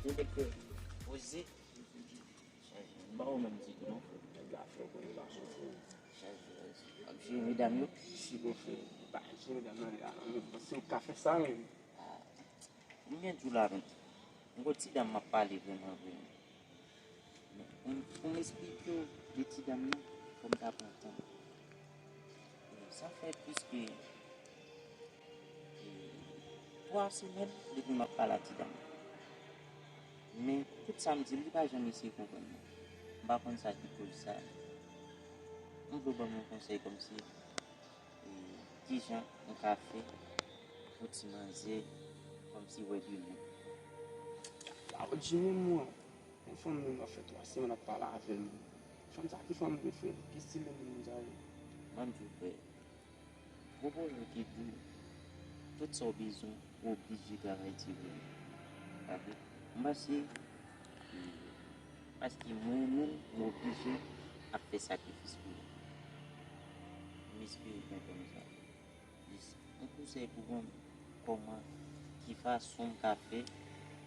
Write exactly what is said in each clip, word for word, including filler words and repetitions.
Ou te fè poze. Chaje. M pa wè w menm ditou, non, frè. Nèg la fè w konn pa sou fou. Chaje, chaje. W ap jere medam yo? Si, bon, frè. Pa jere medam nan, li la, non, men se ou k ka fè sa, men. Ah. M gen djou la, men. M gon ti dam m ap pale vrèman, vrèman. Men, pou m, pou m esplike w de ti dam nan, fò m ta pran tan. E sa fè plis ke, e, twa semèn depi m ap pale a ti dam nan. Men, tout sa m di l, li pa janm eseye konprann mwen. M pa konn sa ki koz sa. M vle w ban m yon konsèy kòmsi, e, kijan m ka fè pou ti manzè kòmsi wè de lou. Sa w di menm, mwen. Yon fanm menm, sa fè twa semèn ap pale avè m. Fanm sa ki fanm li, frè? Ki stil de moun sa ye? Ban m di w, frè. Gon pwovèb ki di, tout sa w bezwen, ou oblije travay tire l. Sa vle, m panse, e, paske mwen menm, m oblije ap fè sakrifis pou li. M espere w konprann sa. Jis yon konsèy pou mwen, kòman, ki fason m ka fè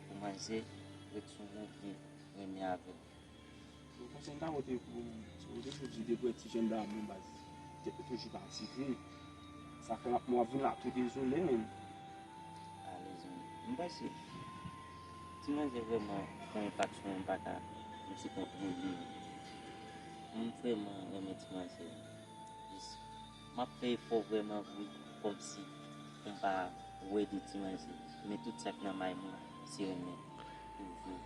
pou manzè ret sou mwen oubyen renmen avè m? Bon, konsèy m ta pote pou ou, se ou te toujou di depi w wè ti jèn dam nan baz, tèt li toujou pa tire. Sa fè m ap, m ap vin la tou dezole menm. Alèz menm. M panse ti manzè vrèman fè yon enpak sou mwen, m pa ka, m se kontwole. M vrèman renmen ti manzè. Jis, m ap fè efò vrèman vre, kòmsi pou m pa wè de ti manzè. Men tout sa k nan may mwen, se renmen. Toujou.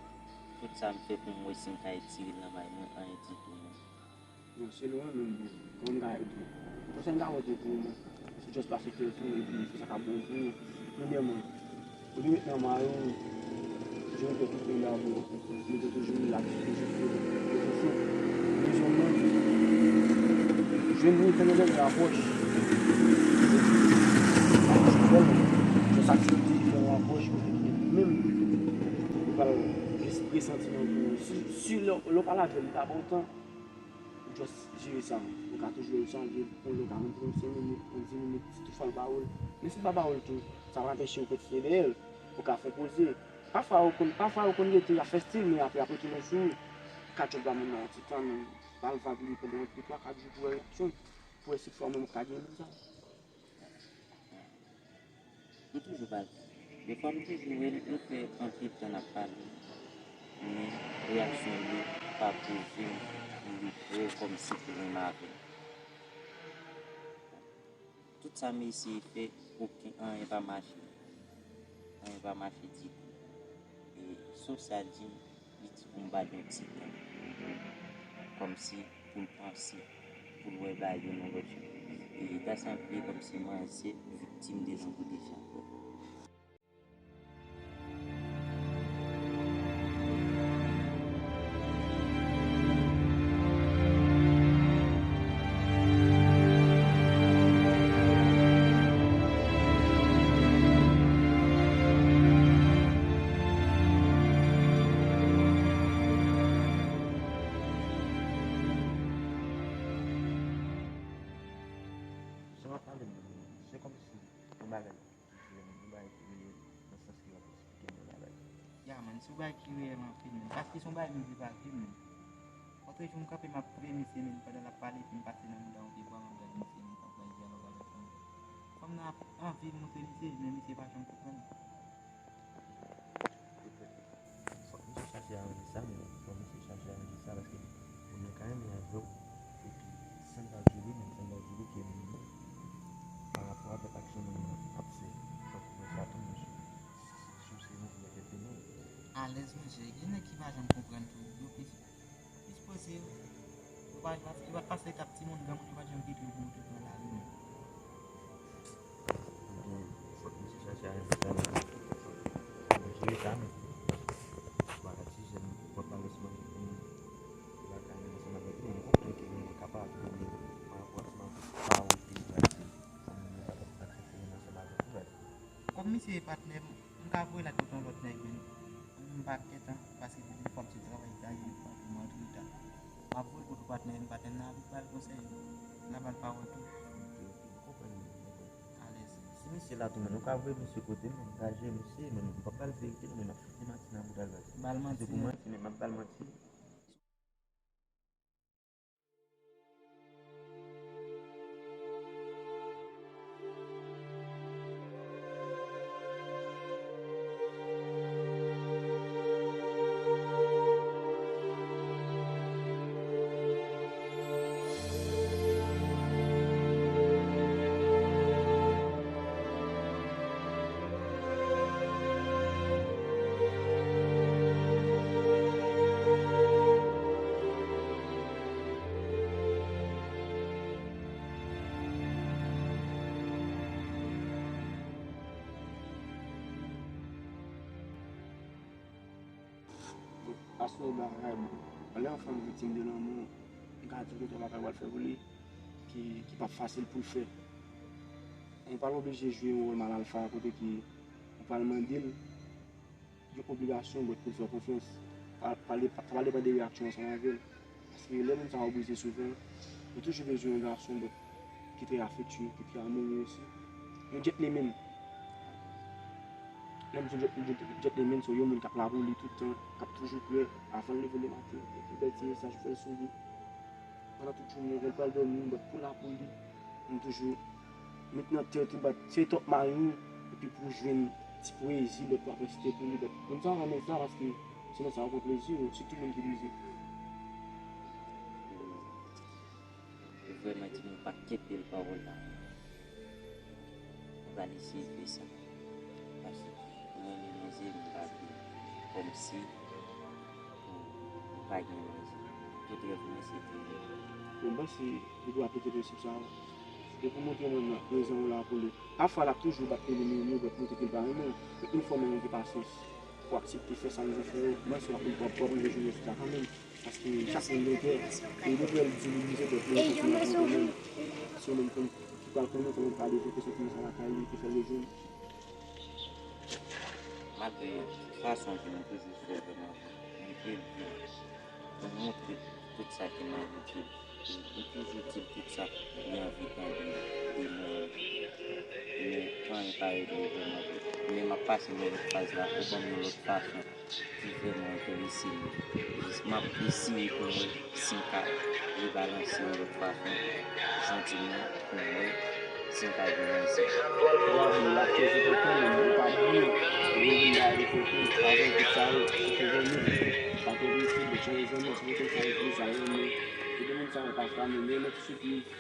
Tout sa m fè pou m wè si m ka etire l nan may mwen, anyen ditou, non. Non, se lwen menm, bro. Kòman m ka ede w? Konsèy m ta pote pou ou, se just pase telefòn epi fè sa k ap bon pou ou. Premyèman, ou dwe met nan may ou, toujou met yon kout men dabò. Mete toujou rilaks, toujou fè, toujou fè. Dezyèmman, jwenn yon fè yon dènye apwòch. Just aksepte fè yon apwòch, kote ki menm ou pral jis presanti nan kou. Si, si lè, lè w pale avè l, li pa ba w tan, ou just jere sa. Ou ka toujou chanje, ou ka rantre yon senk minit, yon dis minit, si toutfwa l ba ou l. Men si l pa ba ou l tou, sa pa anpeche ou kontinye dèyè l. Ou ka fè poze. Pafwa ou konn, pafwa ou konn rete ap fè stil, men apre ap retounen sou ou. Ka tchòp ba moun nan yon ti tan, men ba l vag li pandan yon de twa kat jou pou wè reyaksyon, pou wè si fò menm ou ka gen moun sa. M toujou ba l tan. Defwa m toujou wè l, nou fè anpil tan n ap pale, men reyaksyon li pa pwouve m li vrè kòmsi pou renmen avè m. Tout sa m eseye fè, okenn, anyen pa mache. Anyen pa mache ditou. E sof sa di m, li di pou m ba l yon ti tan. Kòmsi pou l panse, pou l wè bagay yo nan lòt jan. E ta sanble kòmsi manzè viktim de lanmou deja. Jan w ap pale m nan, se kòmsi yon bagay ki reyèl, yon bagay ki reyèl nan sans ke w ap eksplike m yon bagay. Ya, man, se yon bagay ki reyèl anpil, man. Paske se yon bagay m viv ak li, man. Lòt jou m kanpe, m ap priye misye, men pandan l ap pale, epi m pase nan mouda yon pye bwa, m ap gade misye, men l ap bay dyalòg avèk mwen. Fanm nan ap anvi montre misye, men misye pa janm konprann. Fòk misye chache aranje sa, men fòk misye chache aranje sa, paske moun nan ka renmen avè w, epi san l pa di w wi, menm san l pa di w wi, ke moun nan, pa rapò avèk aksyon moun nan ap fè, fòk ou wè sa tou, monchè. Si, si w se mouvè tèt de moun. Alèz, monchè, gen nèg ki pa janm konprann tou, yo plis Plis poze yo. Yo pa, yo pa, yo pa pase etap timoun, granmoun, yo pa janm kite yo pou yo te pran lari, non. Ebyen, fòk misye chache a rezoud sa, men fòk nou jere sa, men bagay ti jèn, pòt malèzman, yo vin lakay ansanm avèk nou, nou konprann ke nou kapab, men pa rapò ansanm avèk pawòl ke yo pral di, sa moun nan kapab aksepte ansanm avèk nou, baz. Kòm misye e patnè m, m ka voye l al kote yon lòt nèg, men m pa gen tan, paske depi fò m se travay, gaye, m antre, m antre ta. M ap voye l kote patnè m, patnè m nan ap ba l konsèy, l ap ba l pawòl tou. Ok, ok, m konprann, m konprann. Alèz. Si Mesye la tou, men nou ka voye mesye kote m, men m pa jere mesye, men m pa ba l verite non, men m ap fini maten nan bout al baz. Ba l manti. Se pou manti, men m ap ba l manti. Paske bagay, bon, lè yon fanm viktim de lanmou, m ka di gen twa bagay w al fè pou li ki, ki p ap fasil pou l fè. Ou pa oblije jwe yon wòl mal alfa kote ki ou pral mande l yon obligasyon, but pou l fè w konfyans. Pa, pa, pa, pa depann de reyaksyon ansanm avè l. Paske lè moun sa yo brize souvan, yo toujou bezwen yon gason, but ki trè afektye, ki trè amoureux osi. Yon gentleman. Lè m di yon gen-, gen-, gentleman, se yon moun k ap la pou li tout tan, k ap toujou prè, avan l leve lematen, epi bèl ti mesaj pou fè l souri. Pandan tout jounen, lè l pral dòmi, but pou la pou li, m toujou met nan tèt ou, but se top mari w, epi pou w jwenn ti plezi, but pou w ap resite pou li, but moun sa yo renmen sa, paske se nan sa yo pran plezi yo, sitou moun ki brize. Vrèman, timoun, pa kenbe l pawòl la. Mwen pral eseye fè sa. Paske mwen menm, menm, m pa vle kòmsi m pa gen manje. Tout rèv mwen se pou li. Mwen panse li dwe aplike prensip sa a. Depi w montre moun nan prezan ou la pou li. Pafwa, l ap toujou bat elimine w, bat montre ke l pa renmen w. Men yon fwa w gen pasyans pou w aksepte fè sa l vle fè yo, mwen se w ap, w ap, w ap rive jwenn rezilta kanmenm. Paske chak moun gen kè. E depi w wè l di li blize, donk, li kontinye ap montre moun. Se ou menm ki pral konnen kòman pou l devlope santiman sa lakay li, pou fè l rejwenn. Malgre fason ke nou toujou fè vrèman, li te di, pou montre tout sa ki mal itil. Li toujou di l tout sa li anvi tande de mwen. Men anyen pa regle vrèman vre. Men m ap pase nan lòt faz la, ou ban m yon lòt fason ki vrèman enterese m. Jis m ap eseye pou m wè si m ka rebalanse yon lòt fason, jan di m nan, pou m wè si m ka gen rezon. L ap toujou kontan, men ou pa bliye, ou vin ba li kote, avan tout sa yo, se te zanmi. Pa te bliye, se te zanmi, se te zanmi, se te zanmi. Tout moun sa yo pa fwa, men, men, men,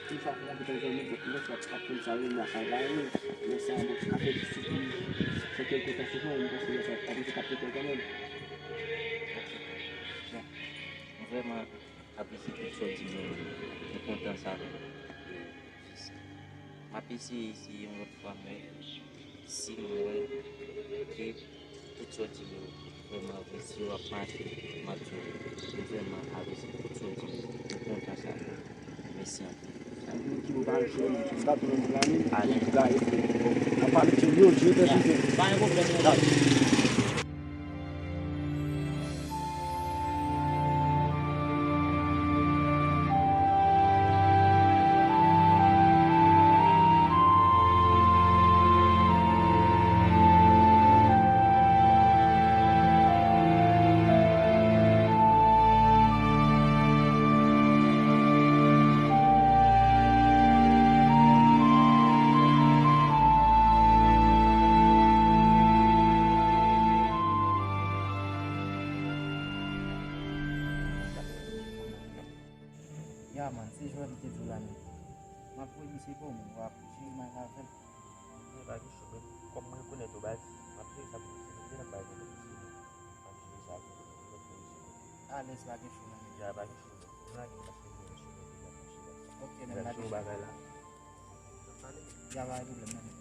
Yon fwa pou w gen zanmi, donk, lè sa w ap konn sa yo, men sa va ye. Lè sa, bon, ka fè disip li, fè kèlke tan sou mwen, mwen panse lè sa, w ap kapte kèlke menm. Ok. Bon. Mwen vrèman apresye tout sa w di mwen, mwen kontan sa vre. Jis, m ap eseye, eseye yon lòt fwa, men si m wè ke tout sa w di yo vrèman vre, si yo ap mache, m ap di w, mwen vrèman apresye tout sa w di yo, mwen kontan sa. Mèsi anpil. Sa vle di ki nou pa riche, men se sa tou menm pou lane, alèz, la, n ap pale sou yo, je te sou. Pa gen pwoblèm, non. Ya, man, se jwè m te di w la, men. M ap voye misye ba w, men w ap jere mal avè l. Ok, pa gen cho, men kòm m rekonèt ou, baz, m ap jere sa pou misye. Misye nan bay mwen pou misye, men m ap jere sa pou misye. Alèz, pa gen cho, man. Ya, pa gen cho, men. M lage w paske m gen yon cho, men deja, m ap jere sa. Ok, men, pa gen cho. Bagay la. N ap pale. Ya, pa gen pwoblèm, man.